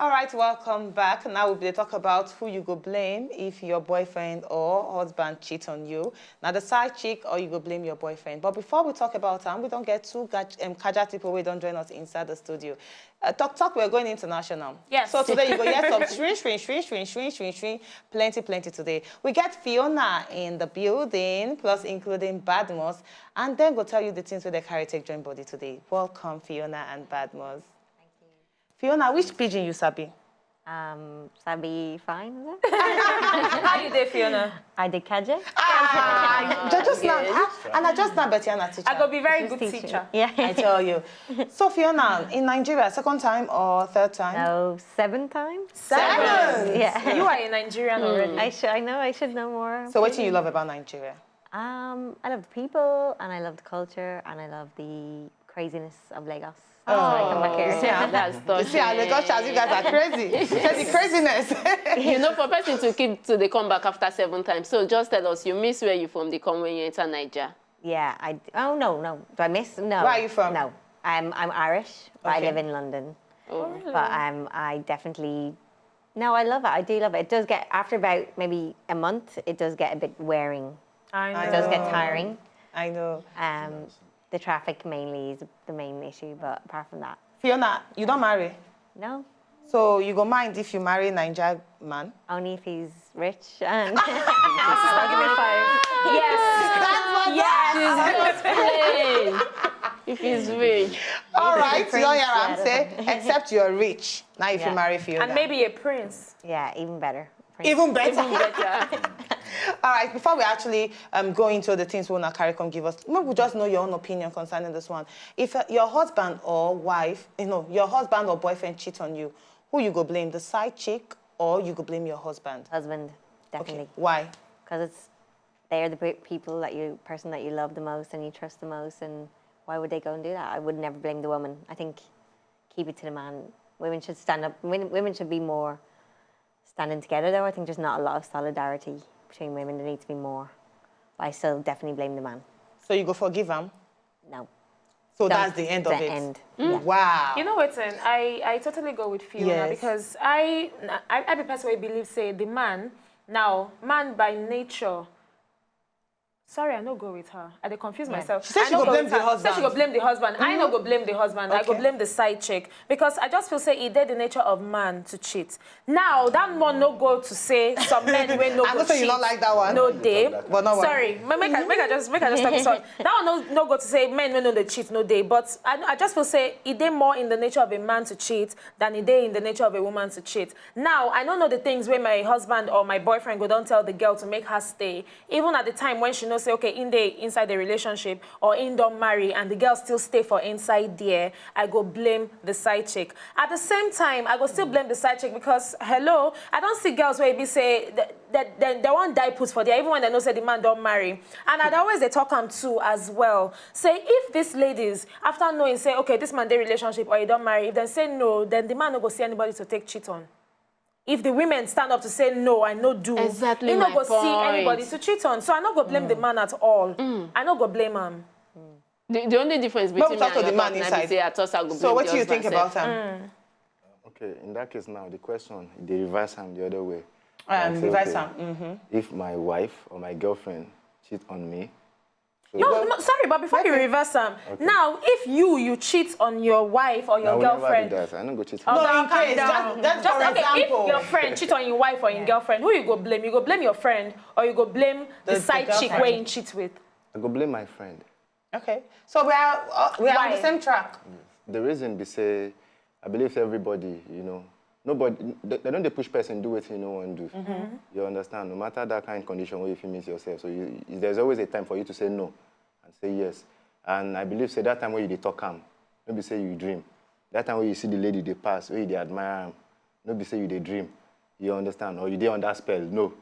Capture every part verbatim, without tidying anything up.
All right, welcome back. Now we will talk about who you go blame if your boyfriend or husband cheat on you. Now the side chick or you go blame your boyfriend. But before we talk about them, we don't get two gaj- um, Kaja people who don't join us inside the studio. Uh, talk talk, we're going international. Yes. So today you go hear some swing, swing, swing, swing, swing, swing, swing, plenty, plenty today. We get Fiona in the building, plus including Badmus, and then go tell you the things where they carry take join body today. Welcome, Fiona and Badmus. Fiona, which pidgin you sabi? Um, Sabi fine. How you dey, Fiona? I did Kaje. Ah, ju- just now, ah, and I just now Betiana teacher. I go be very good Teacher. Teacher. Yeah. I tell you. So Fiona, in Nigeria, second time or third time? No, seven times. Seven. Yeah. You are a Nigerian already. I should. I know. I should know more. So what do you love about Nigeria? Um, I love the people, and I love the culture, and I love the craziness of Lagos. So I come back here. Yeah, that's You see, at Lagos, you guys are crazy. You said the craziness. You know, for person to keep to the comeback after seven times. So just tell us, you miss where you from, the come when you enter Niger. Yeah, I. Oh no, no. Do I miss? No. Where are you from? No, I'm I'm Irish, but Okay. I live in London. Oh. But um, I definitely. No, I love it. I do love it. It does get, after about maybe a month, it does get a bit wearing. I It know. does get tiring. I know. Um, the traffic mainly is the main issue, but apart from that, Fiona, you don't marry. No. So you go mind if you marry Niger man? Only if he's rich and Sister, give me five. Yes. She's just playing. If he's rich. All right, you don't hear what I'm yeah, saying? Except you're rich. Now if you Yeah. marry Fiona. And maybe a prince. Yeah, even better. Even better. Better. All right, before we actually um, go into the things we want to carry come give us, maybe we just know your own opinion concerning this one. If uh, your husband or wife, you know, your husband or boyfriend cheat on you, who you go blame? The side chick or you go blame your husband? Husband, definitely. Why? Because it's, they're the pe- people that you, person that you love the most and you trust the most, and why would they go and do that? I would never blame the woman. I think keep it to the man. Women should stand up. Women, women should be more standing together, though. I think there's not a lot of solidarity between women. There needs to be more. But I still definitely blame the man. So you go forgive him? No. So Don't- that's the end of the it. End. Mm. Wow. You know what? And I, I totally go with Fiona Yes. Because I, I, I be person who believe say the man, now, man by nature, sorry, I no go with her. I dey confuse Yeah. myself. She said I she no go blame with the her. She said she go husband. blame the husband. I no go blame the husband. I go Okay. blame the side chick because I just feel say e dey the nature of man to cheat. Now that one no go to say some men wey no I go know say cheat. You don't like that one. No dey. But no one. Sorry, ma- make I, make I just make I just talk sorry. That one no, no go to say men wey no dey cheat no dey. But I, I just feel say e dey more in the nature of a man to cheat than e dey in the nature of a woman to cheat. Now I no know the things wey my husband or my boyfriend go don tell the girl to make her stay. Even at the time when she know say okay, im dey inside the relationship or im don marry and the girl still stay for inside there, I go blame the side chick. At the same time, I go still blame the side chick because hello, I don see girls wey be say that that they, they wan die put for there even when they know say the man don marry. And I dey always dey talk am too as well. Say if these ladies, after knowing say okay, this man dey relationship or he don marry, if dem say no, then the man no go see anybody to take cheat on. If the women stand up to say no, I no do, Exactly he no my go see point. Anybody to cheat on. So I no go blame the man at all. I no go blame am. The, the only difference Make we between talk me to and the your man husband inside. Be say I toss I go blame So what the do you think husband about sef. Him? Okay, in that case now, the question, they reverse am the other way. Um, Like, say, reverse okay, am. Mm-hmm. If my wife or my girlfriend cheat on me, so No, no, sorry, but before you reverse am, now if you you cheat on your wife or I your will never girlfriend, do that. I don't go cheat. Oh, No, calm in case. down. Just, that's Just for okay, example. If your friend cheat on your wife or your girlfriend, who you go blame? You go blame your friend or you go blame the, The- the side chick girlfriend. Where you cheat with? I go blame my friend. Okay. So we are uh, we are on the Why? Same track. The reason be say, I believe everybody, you know, nobody, they, they don't dey push person do what you know and do. You understand? No matter that kind of condition where you feel miss yourself, so you, there's always a time for you to say no and say yes. And I believe say that time when you dey talk am, no be say you dream. That time when you see the lady dey pass, where you dey admire am, no be say you dey dream. You understand? Or you dey on that spell. No.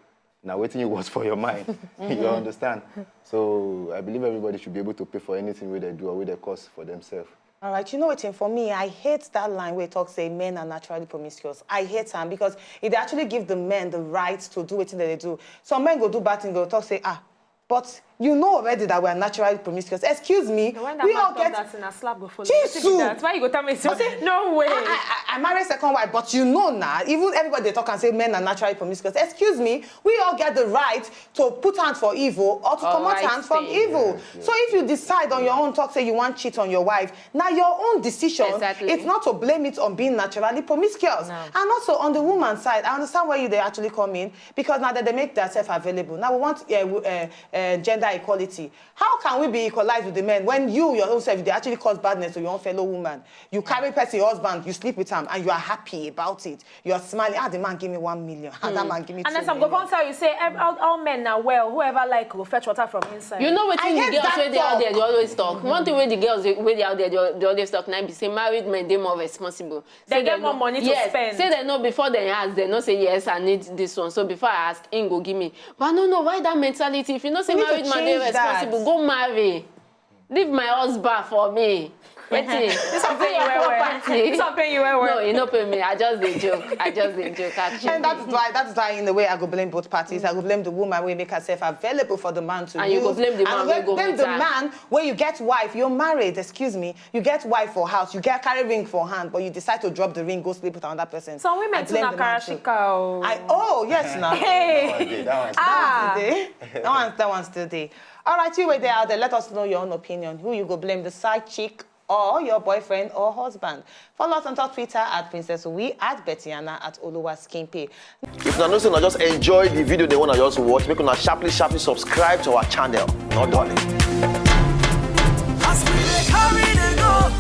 Now waiting you was for your mind. You understand? So I believe everybody should be able to pay for anything where they do or where they cause for themselves. All right, you know what? For me, I hate that line where it talks say men are naturally promiscuous. I hate am because it actually gives the men the right to do what they do. Some men go do bad thing, go talk say ah, but You know already that we are naturally promiscuous. Excuse me. When that We man all talk get. That thing, a slap go follow. Jesus. Wetin be that? Why you go tell me say I say, no way? I, I, I married second wife, but you know now, even everybody dey talk and say men are naturally promiscuous. Excuse me, we all get the right to put hand for evil or to Or comot right hand from thing. evil. So if you decide on your own, talk say you wan cheat on your wife, na your own decision. Exactly. It's not to blame it on being naturally promiscuous. No. And also on the woman side, I understand where you dey actually come in because now that they make themselves available. Now we want uh, w- uh, uh, gender equality. How can we be equalized with the men when you your own self you dey actually cause badness to your own fellow woman? You carry person husband, you sleep with him, and you are happy about it. You are smiling. Ah, the man give me one million. Ah, that man give me And two then some go million. Come tell you say ev- all, all men na well. Whoever like go fetch water from inside. You know I wetin the hate girls that wey dey out there talk. dey always talk. One thing wey the girls dey- wey dey out there dey dey always talk na be say married men dey more responsible. They Say get dem more no- money to yes, spend. Say dem know before dem ask, dem know say yes, I need this one. So before I ask, him go give me. But no, no, why that mentality? If you know say We need to married man dey change that. Responsible, go marry. Leave my husband for me. Wetin? This one pay you well well. Property. This one pay you well No, well. e no pay me. I just dey joke. I just dey joke. Actually. And that's why that's why in a way I go blame both parties. I go blame the woman wey make herself available for the man to And you use. go blame the man And wey go blame meet the her. Man wey you get wife, you're married, excuse me, you get wife for house, you get carry ring for hand, but you decide to drop the ring, go sleep with another person. Some women I too blame na the man too. karashika o. I oh yes now. Hey. That one dey, that one Ah. Today. That one that one still dey. All right, you were there out there. Let us know your own opinion. Who you go blame, the side chick or your boyfriend or husband? Follow us on top Twitter at Princess Owi, at Bettiana, at Oluwa Skinpay. If una know say una just enjoy the video they wanna just watch, make una sharply sharply subscribe to our channel. Not darling. As we dey carry dey go,